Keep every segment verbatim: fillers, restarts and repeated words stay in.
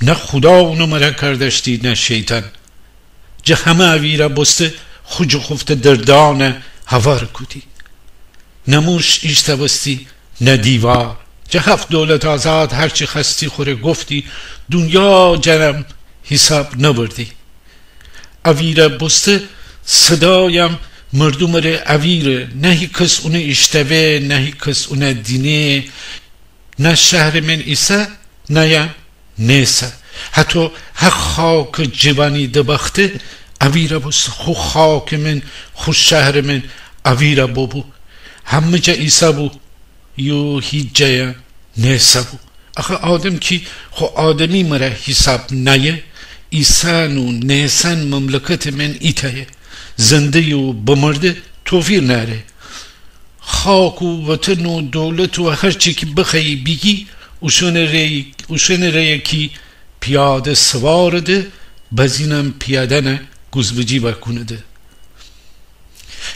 نه خودا اونٚ مره کار دأشتی، نه شیطان. جٚه همه اویرَ بوسته، خو جٚه خوفته دردأنَ هوار کودی. نه موش ایشتأوستی، نه دیوار. جٚه هفت دولت آزاد هر چی خوأستی خوره گفتی، دونیا جٚه انم حیساب نبردی. اویرَ بوسته صدایم مردومٚ ره اویره، نه هیکس اونَ ایشتأوه، نه هیکس اونَ دینه. نه شهرٚ من ایسه، نه یم نیسه. هتو هه خاکٚ جوانی دبخته اویرَ بوسته. خو خاکٚ من، خو شهرٚ من اویرَ بوبو. همه جا ایسه بو یو هیچ جایم نیسه بو. آخه آدم کی خو آدمی مره حیساب نأیه، ایسن و نیسن مملکتٚ من ایتأیه. زنده و بمرده توفیر نأره. خاک و وطن و دولت و هر چی کی بخوأیی بیگی، اوشأنٚ ره، اوشأنٚ ره کی پیاده سوارٚ ده، بزینم پیاده‌نه گوزبجی بکونٚ ده.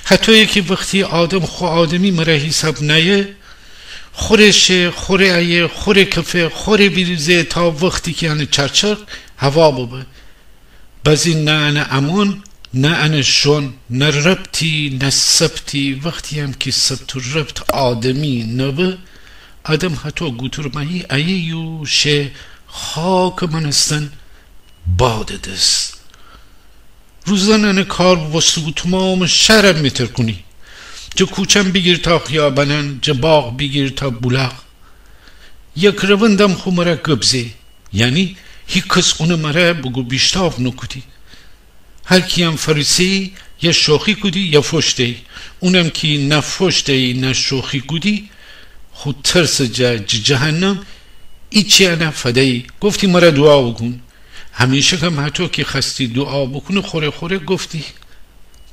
هتویی کی وختی آدم خو آدمی مره حیساب نأیه، خوره شه، خوره ایه، خوره کفه، خوره بیریزه تا وختی کی انه چرچر هوا ببه. بزین نه انه امون، نه انه شون، نه ربطی، نه ثبتی. وختییم کی ثبت و ربط آدمی نبه، آدم هتو گوتورمه‌یی ایه یو شه خاکٚ مأنستن بادٚ دس. روزدن انه کار بوبوسته بو تومامٚ شهرم متر کونی. جٚه کوچم بیگیر تا خیابانن، جٚه باغ بیگیر تا بولاغ. یک روندم خو مره گب زه. یعنی هیکس اونٚ مره بوگو بیشتاو نوکودی. هر کییم فریسه‌یی یا شوخی کودی یا فوش دیی. اونم کی نه فوش دیی نه شوخی کودی، خو ترسٚ جا جٚه جهنم ایچی انه فدیی. گفتی مره دوعا بوکون. همیشکم هتو کی خوأستی دوعا بوکونه خوره خوره گفتی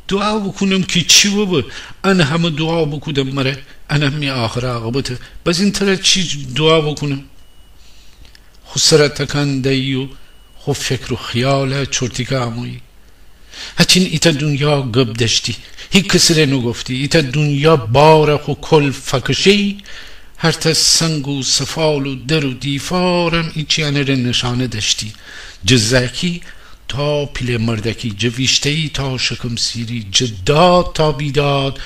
دوعا بوکونم کی چی ببه؟ ان همه دوعا بوکودم مره، انم می آخر عاقبته. بزین تره چی دوعا بوکونم؟ خو سره تکان دیی و خو فکر و خیاله چورتیکه امویی. هچین ایتأ دونیا گب دأشتی، هیکسٚ ره نوگفتی. ایتأ دونیا باره خو کل فکشه‌یی، هرتأ سنگ و سفال و در و دیفارم ایچی انه ره نشانه دأشتی. جٚه زأکی تا پیله مردأکی، جٚه ویشته‌یی تا شکم‌سیری، جٚه داد تا بیداد،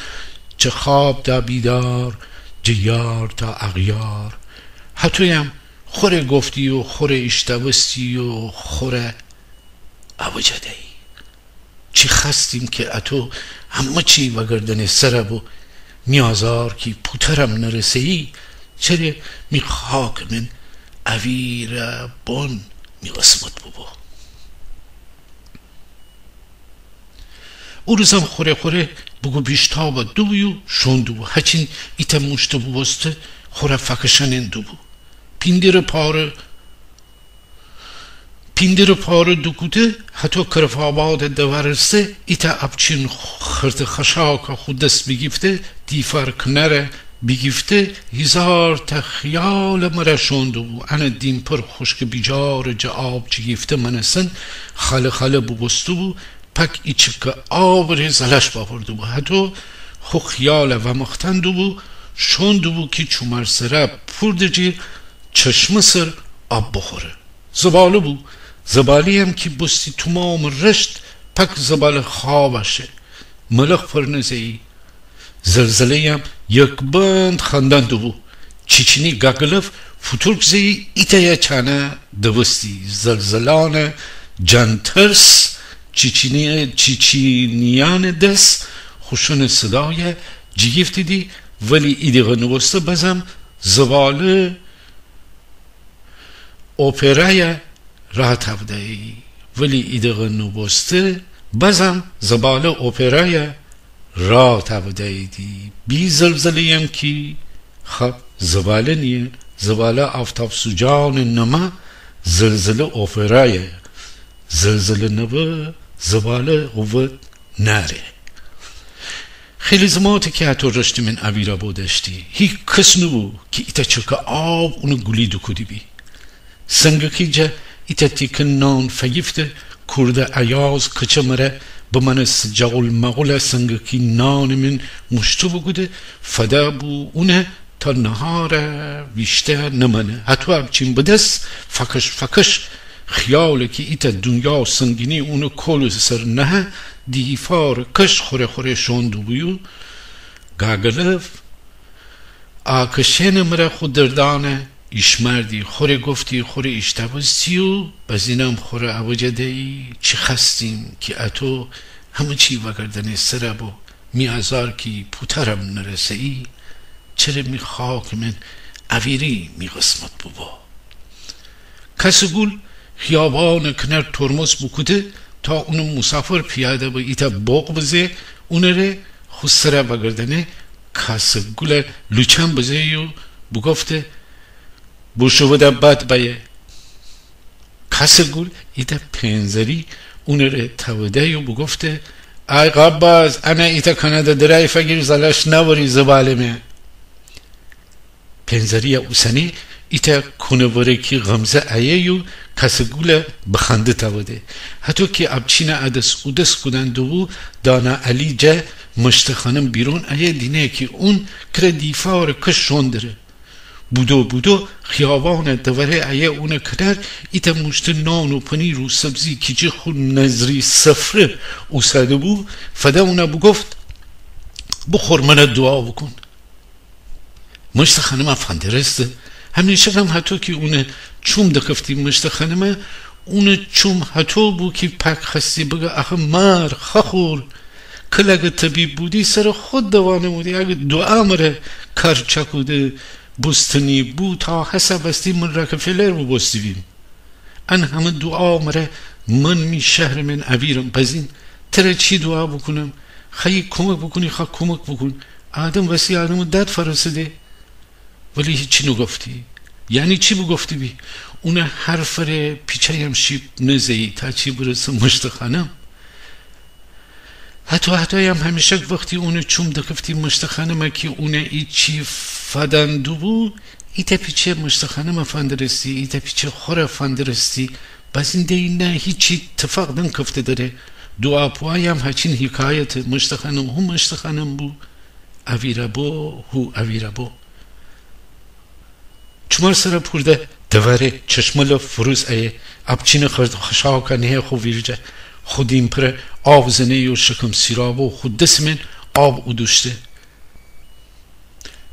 جٚه خواب تا بیدار، جٚه یار تا اغیار. هتویم خوره گفتی و خوره ایشتأوستی و خوره اوجه دیی. چی خوأستیم کی اتو همه چی وأگردأنه سر بو، می آزار کی پوترم نرسه‌یی، چره می خاکٚ من اویرٚ بون می قسمت بوبو. او روزم خوره خوره بوگو بیشتاو دوبو یو شون دوبو. هچین ایتأ موشته بوبوسته خوره فکشأنن دوبو. پیندرٚ پاره، پیندرٚ پاره دوکوده هتو کرف‌آبادٚ دورسه ایتأ ابچین خرتٚ خشاکه خو دس بیگیفته، دیفار کنره بیگیفته، هیزارتأ خیالٚ مره شون دوبو. انه دیمپر خوشکٚ بیجارٚ جٚه آب جیگیفته مأنستن خاله خاله بوبوسته بو. پک ایچکه آبٚ ره زلش بأورده بو. هتو خو خیاله وأمختن دوبو، شون دوبو کی چومار سره پورده جی چشمه سر آب بوخوره. زباله بو. زباله‌یم کی بوستی تومامٚ رشت، پک زباله خوابه شه. ملخ پرنه زه‌یی. زلزله‌یم یکبند خندأن دوبو. چیچینی گاگلف فوتورک زه‌یی، ایتأیه چانه دوستی. زلزلانٚ جان‌ترس چیچینی، چیچینیأنٚ دس خوشونٚ صدایه جیگیفتیدی، ولی ایدیغه نوبوسته بزم زباله اوپرایه راه تاوده‌یی. ولی ایدیغه نوبوسته بزم زباله اوپرایه راه تاوده‌ییدی. بی زلزله‌یم کی خب زباله نییه. زباله آفتاب سوجانٚ نما، زلزله اوپرایه. زلزله نبه زباله قوت نأره. خیلی زماته کی اتو رشتٚ من اویرا بودشتی. هیکس نوبو کی ایتأ چکه آب اونٚ گولی دوکودی بی. سنگکی جا ایتأ تیکه نان فیگیفته، کورده ایاز کچه مره بمأنسته جغول مغوله سنگکی نانٚ من موشته بوکوده، فده بو اونه تا نهاره ویشته نمأنه. هتو ابچین بدس فکش فکش خیاله کی ایتأ دونیا سنگینی اونٚ کولٚ سر نهه، دیفارٚ کش خوره خوره شوئون دوبو یو گاگلف. آ کشئنٚ مره خو دردأنه ایشمردی، خوره گفتی خوره ایشتاوستی یو بزینم خوره اوجه دیی چی خوأستیم کی اتو همه چی وأگردنی سر بو. می آزار کی پوترم نرسه‌یی، چره می خاکٚ من اویری می قسمت بوبو. کاسٚ گول خیابانٚ کنار ترمز بوکوده تا اونٚ موسافر پیاده به ایتأ بوق بزه اونٚ ره خو سر وأگردأنه. کاسٚ گول لوچأن بزه یو بوگفته بوشوده بد بأیه. کاسٚ گول ایتأ پئنزری اونٚ ره تأوده یو بوگفته ای قاباز، انه ایتأ کنده درای فگیر زلش نأوری زبالٚ مه. پئنزری‌یه اوسنی ایتأ کونه ورکی غمزه ایه یو کاسٚ گوله بخنده تأوده. هتو کی ابچینه ا دس او دس کودن دوبو، دانا علی جه مشته خانم بیرون ایه دینه کی اون کره دیفارٚ کش شوئون دره. بودو بودو خیابانٚ دوره ایه اونٚ کنار، ایتأ موشته نان و پنیر و سبزی کی جه خو نذری سفره اوساده بو فده اونه بوگفت بوخور منه دوعا بوکون. مشته خانمه فندرسته. همیشک هم هتو کی اونٚ چوم دکفتی مشته خانمه، اونٚ چوم هتو بو کی پاک خوأستی بگه آخه مار خأخور، کله گه طبیب بودی سرٚ خود دوا نمودی، اگه دوعا مره کار چأکوده بوستنی بو تا هسه وستی من راکفلر بوبوستی بیم. ان همه دوعا مره من می شهرٚ من اویرم بزین تره چی دوعا بوکونم؟ خوأیی کومک بوکونی خا کومک بوکون. آدم وسی آدمٚ داد فرسده. ولی هیچی نوگفتی. یعنی چی بوگفتی بی؟ اونٚ حرفٚ ره پیچه‌یم شیب نزه‌یی تا چی برسه مشته خانم. هتو هتویم همیشک وختی اونٚ چوم دکفتی مشته خانمه کی اونه ایچی فدن دوبو، ایتأ پیچه مشته خانمه فندرستی، ایتأ پیچه خوره فندرستی. بزین دیی نه هیچی تفاق دنکفته دره. دوعا پوایم هچین حیکایته. مشته خانم هو مشته خانم بو. اویرا بو، هو اویرا بو. چومار سره پورده دواره چشمله فروز ایه، ابچینه خشاکه نهه خو ویرجه، خو دیمپره آو زنه یو شکم سیرابو خو دسٚ من آب اودوشته.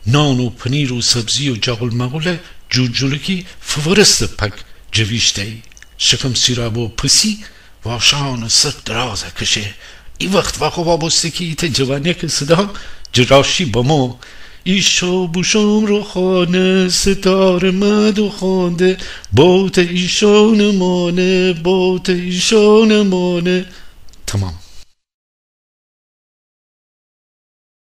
نان و پنیر و سبزی و جغل مغله جورجولکی فورسته پک جویشته‌یی. شکم سیرابو پسی واشانٚ سر درازه کشه. ای وخت واخوبا بوسته کی ایتأ جوانکٚ صدا جه راشی بمو. ایشو بوشوم روخانه ستاره مه دوخوانده، بوته ایشانه مانه، بوته ایشانه مانه. تمام.